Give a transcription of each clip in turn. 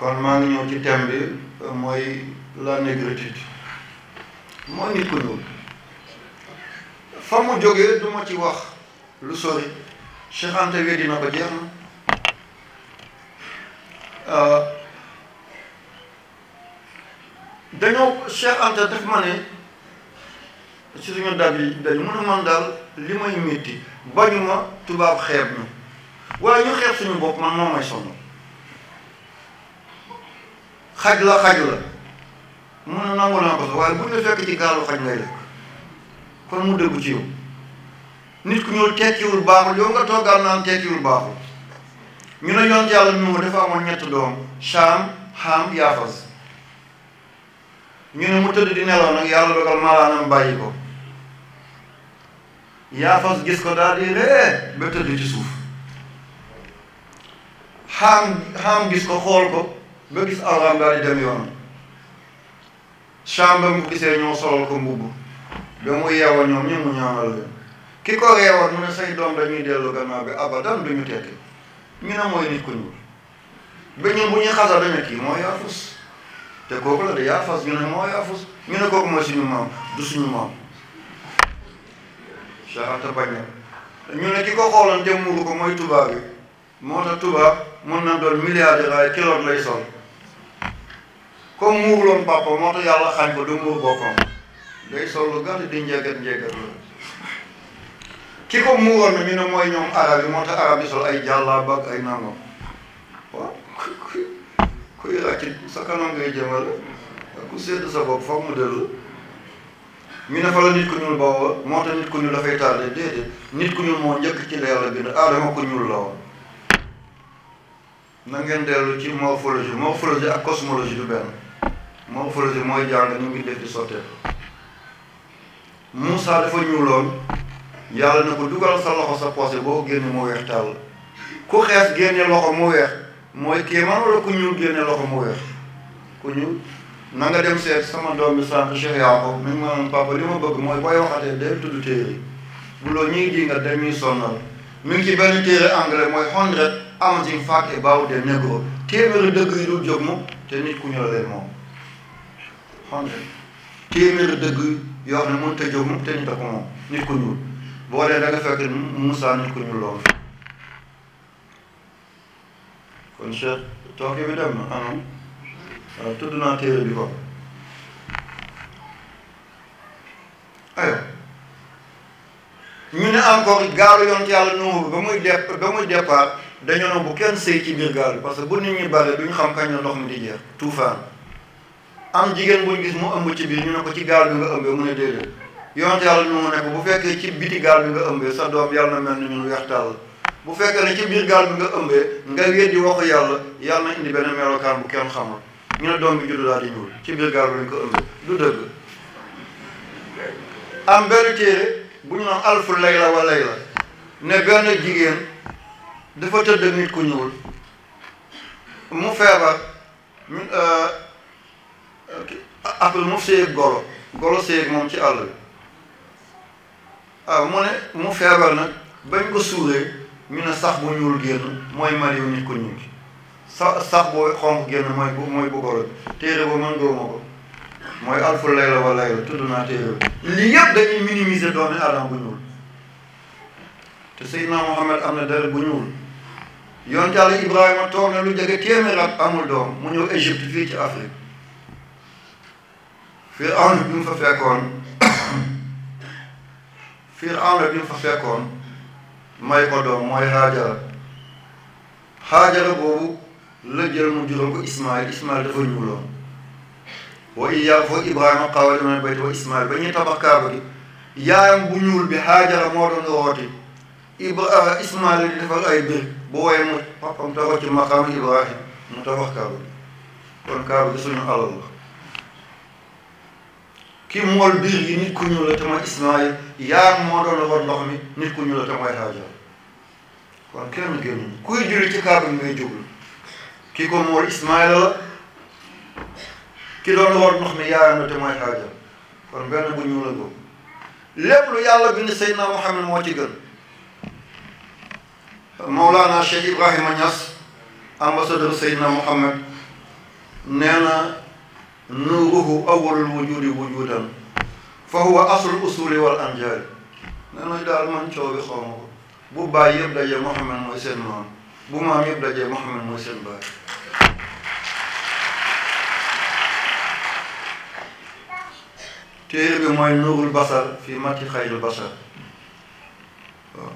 kon maa ngi ñëw ci thème bi mooy la négritude mooy nit ku ñuul fa mu jógee du ma ci wax lu sori Cheikh Anta weddi na ko jeex na dañoo Cheikh Anta def ma ne ci suñu dab yi dañu mën a man daal li may métti bañu ma tubaab xeeb ñu waaye ñu xeeb suñu bopp man moo may sonn xaj la mun a nangu naa ko sax waaye buñ la fekk ci gaalu xaj ngay lekk kon mu dëggu ci yow nit ku ñuul tekkiwul baaxul yow nga toogal naan tekkiwul baaxul ñu ne yoon yàlla ñu dafa amoon ñett doom Cham Ham Yaafas ñu ne mu tëdd di nelaw nag yàlla dogal malaanam bàyyi ko Yaafas gis ko daal di ree ba tëdd ci suuf Ham gis ko xool ko ba gis awraam daal di dem yoonam Cham ba mu gisee ñoo solal ko mbubb ba mu yeewa ñoom ñu mu ñaanal leen ki ko reewoon mu ne say doom dañuy dellu gannaaw bi abadan duñu tekki ñu ne mooy nit ku ñuul ba ñun bu ñuy xasa dañu kii moo yaafus te kooku la de yaafas ñu ne moo yaafus ñu ne kooku mooy suñu maam du suñu maam Cheikh Anta bañ na ñu ne ki ko xooloon te muuru ko mooy tubaab bi moo tax tubaab mën na doon milliardaire waaye kiloot lay sol comme muuruloon papa moo tax yàlla xañ ko du muur boppam day sol lu gàtt di njeegat la ki ko muuroon na ñu ne mooy ñoom arab yi moo tax arab yi sol ay jàllaab ak ay nangam waaw kuy ràcc sa kanam ngay jëmale ku sedd sa bopp foog mu dellu ñu ne fa la nit ku ñuul booba moo tax nit ku ñuul dafay tardé déedéet nit ku ñuul moo njëkk ci la yàlla bind aadama ku ñuul la woon na ngeen dellu ci morphologie ak cosmologie du benn morphologie mooy jàng ni ngi def di sottee Moussa dafa ñuuloon yàlla na ko dugal sa loxo sa poche boo génne mu weex tàll ku xees génne loxo mu weex mooy kéemaan wala ku ñuul génne loxo mu weex ku ñuul na nga dem seet sama doom bi sànq Cheikh Yaaqub mi ngi ma papa li ma bëgg mooy booy waxatee day tudd téere bu loolu ñuy di nga dañuy sonnal mi ngi ci benn téere anglais mooy 100 amazing facts about the negro téeméeri dëgg yi dul jóg mu te nit ku ñuul leen moom 100 téeméeri dëgg yoo xam ne mënut a jóg mu te nit a ko moom nit ku ñuul boo dee da nga fekk Moussa nit ku ñuul lool kon Cheikh tooke bi dem na anam waaw tudd naa téere bi ko ayo ñu ne encore gaalu yoon ci yàlla Nuuhu ba muy départ dañoo ne bu kenn sëy ci biir gaal bi parce que bu nit ñi bare duñu xam kañ la ndox mi di jeex tuufaan am jigéen buñ gis mu ëmb ci biir ñu ne ko ci gaal bi nga ëmbee mu ne déedéet yoon ci yàlla Nuuhu ne ko bu fekkee ci biti gaal bi nga ëmbee sa doom yàlla na mel ni ñun weex tàll bu fekkee ne ci biir gaal bi nga ëmbee nga weddi waxu yàlla na indi benn melokaan bu kenn xamul ñu ne doom bi juddu daal di ñuul ci biir gaal bi lañ ko ëmbee du dëgg am benn téere bu ñu naan alfu layla wa layla ne benn jigéen dafa tëdd nit ku ñuul mu feebar après mu séyeg golo séyeg moom ci àll bi waaw mu ne mu feebar nag bañ ko suuree ñu ne sax bu ñuul génn mooy mariw nit ku ñuul sax boo xonq génn mooy bu golo bi téere ba mën góoma ko mooy alfu layla wa layla tudd naa téere bi lii yëpp dañuy minimiser doomi aadama bu ñuul te Seydina Mohamed am na deret bu ñuul yonent Yàlla Ibrahima toog na lu jege téeméer at amul doom mu ñëw Égypte fii ci Afrique Firawna bi mu fa fekkoon may ko doom mooy Haajara boobu la jël mu jural ko Ismaïl dafa ñuuloon wa foofu Ibrahima qawwada min al-bayti wa Ismaïl ba ñuy tabax Kaaba gi yaayam bu ñuul bi Haajara moo doon rooti Ismaïl di defar ay bir bu woowee mu papam tabax ci maqaam Ibrahim mu tabax Kaaba gi kon Kaaba gi suñu alal la ki mool biir yi nit ku ñuul la te mooy Ismaïl yaayam moo doon root ndox mi nit ku ñuul la te mooy Haajara kon kenn génn kuy julli ci Kaaba gi ngay jublu ki ko mool Ismaïl la ki doon root ndox mi yaayam la te mooy Haajara kon benn bu ñuul la boobu lépp lu yàlla bind Seydina Muhammad moo ci gën Mawlana Cheikh Ibrahima Niass ambassadeur Seydina Muhammad nee na nuuruhu awwalul wujudi wujudan fa huwa aslul usuli wal anjaali nee na daal man coow bi xaw ma ko bu baay yëpp dajee Muhammad mooy seen maam bu maam yëpp dajee Muhammad mooy seen baay. téere bi mooy nuurul basar fii mati xayril basar waaw.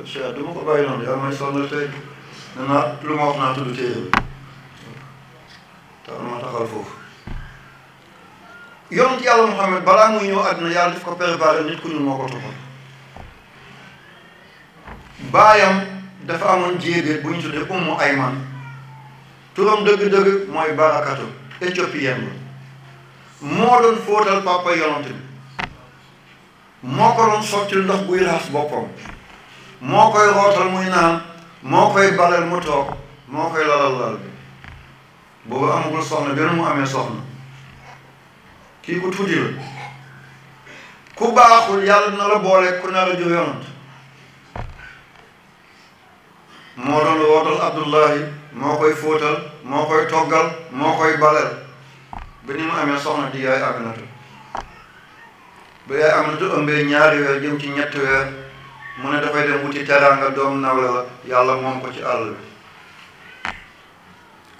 Cheikh du ma ko bàyyi noonu yaa may sonal tey nee naa lu ma wax naa tudd téere bi tax ma taxal foofu. yonent yàlla Muhammad balaa muy ñëw àdduna yàlla daf ko préparé nit ku ñuul moo ko toppal. baayam dafa amoon jéegéet bu ñu tuddee Ummu Ayman turam dëgg-dëgg mooy Barakatu éthiopien la moo doon fóotal papa yonent bi moo ko doon sottil ndox buy raxas boppam moo koy rootal muy naan moo koy balal mu toog moo koy lalal lal bi boobu amagul soxna benn mu amee soxna kii ku tuuti la ku baaxul yàlla dina la boole ku nar a jur yonent moo doon rootal Abdullahi moo koy fóotal moo koy toggal moo koy balal ba ni mu amee soxna di yaay Aminatu ba yaay Aminatu ëmbee ñaari weer jëm ci ñetti weer mu ne dafay dem wuti teraanga doom nawle la yàlla moom ko ci àll bi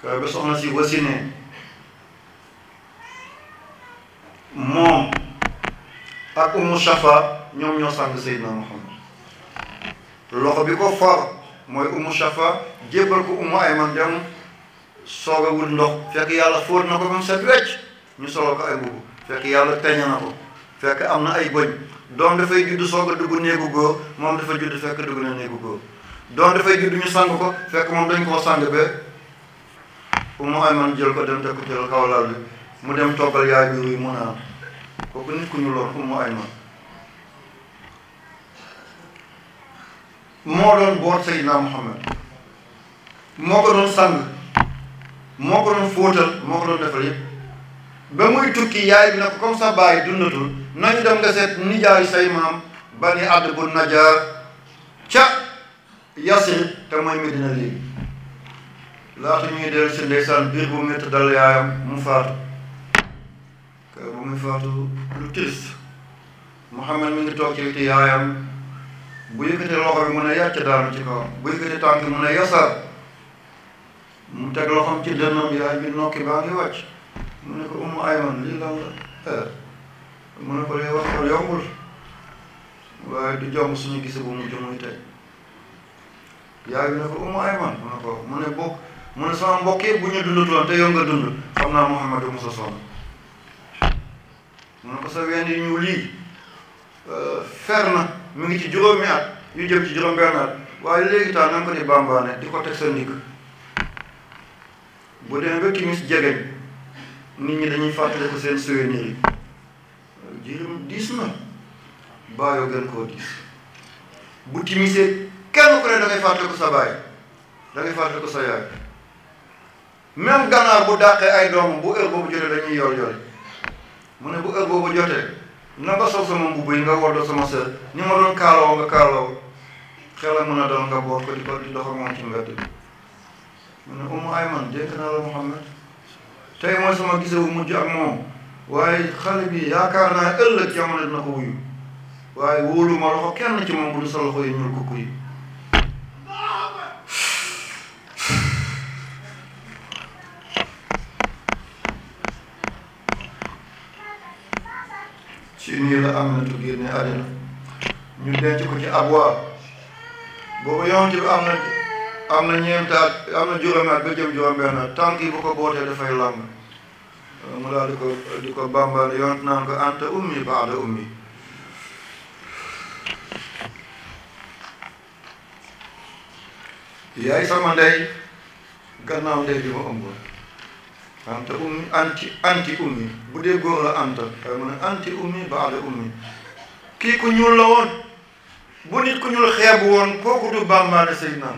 kay ba soxna si wasinee moom ak Umu Shafa ñoom ñoo sang Seydina Muhammad loxo bi ko far mooy Umu Shafa jébbal ko Umu Ayman dem soog a wut ndox fekk yàlla fóot na ko ba mu set wecc ñu solo ko ay mbubb fekk yàlla peñe na ko fekk am na ay bëñ doom dafay judd soog a dugg néegu góor moom dafa judd fekk dugg na néegu góor doom dafay judd ñu sang ko fekk moom dañ koo sang ba Umu Ayman jël ko dem teg ko jël kaw lal bi mu dem toggal yaay bi ruy mu naan kooku nit ku ñu loon Umu Ayman moo doon boot Seydina Muhammad moo ko doon sang moo ko doon fóotal moo ko doon defal yëpp ba muy tukki yaay bi na ko comme ça bàyyi dundatul nañu dem nga seet nijaayu say maam Bani Abd bu Najaar ca Yasrib te mooy Medina léegi laata ñuy dellu si ndeysaan biir bu métti dal yaayam mu faatu kay bu muy faatu lu triste Muhammad mi ngi toog ci wetu yaayam bu yëkkatee loxo bi mu ne yàcc daanu ci kawam bu yëkkatee tànk mu ne yasar mu teg loxoom ci dënnam yaay bi nokki baa ngi wàcc mu ne ko Umu Ayman lii lan la mu ne ko lii wax ko yombul waaye du jomb suñu gise bu mujj muy tey yaay bi ne ko Umu Ayman mu ne ko mu ne bokk mu ne sama mbokk yëpp bu ñu dundutoon te yow nga dund xam naa Muhammadu Musa sonn mu ne ko sa ween yi ñu lii fer na mu ngi ci juróomi at yu jëm ci juróom benn at waaye léegi tax na nga ko di bambaane di ko teg sa ndigg bu demee ba timis jegeñ nit ñi dañuy fàttali ko seen souvenir yi jirim diis na baayoo gën koo diis bu timisee kenn ku ne da ngay fàttali ko sa baay da ngay fàttali ko sa yaay même ganaar bu dàqee ay doomam bu heure boobu jotee dañuy yor yori mu ne bu heure boobu jotee na nga sol sama mbubb yi nga woddoo sama sër ni ma doon kaaloo nga kaaloo xel a mën a dal nga boot ko di ko di dox ak moom ci mbedd bi mu ne Umu Ayman dénk naa la Muhammad tey mooy sama gise bu mujj ak moom waaye xale bi yaakaar naa ëllëg jamono dina ko wuyu waaye wóoluma loxo kenn ci moom bu du sa loxo yi ñuul kukku yi ci nii la Aminatu génne àddina ñu denc ko ci Abwa boobu yonent bi am na ñeentaat am na juróomi at ba jëm juróom-benn at tànk yi bu ko bootee dafay làng mu daal di ko bambal yonent naan ko anta ummi baada ummi yaay sama ndey gannaaw ndey bi ma ëmboon anta ummi anti ummi bu dee góor la anta waaye mu ne anti ummi baada ummi kii ku ñuul la woon bu nit ku ñuul xeebu woon kooku du bambaane Seydina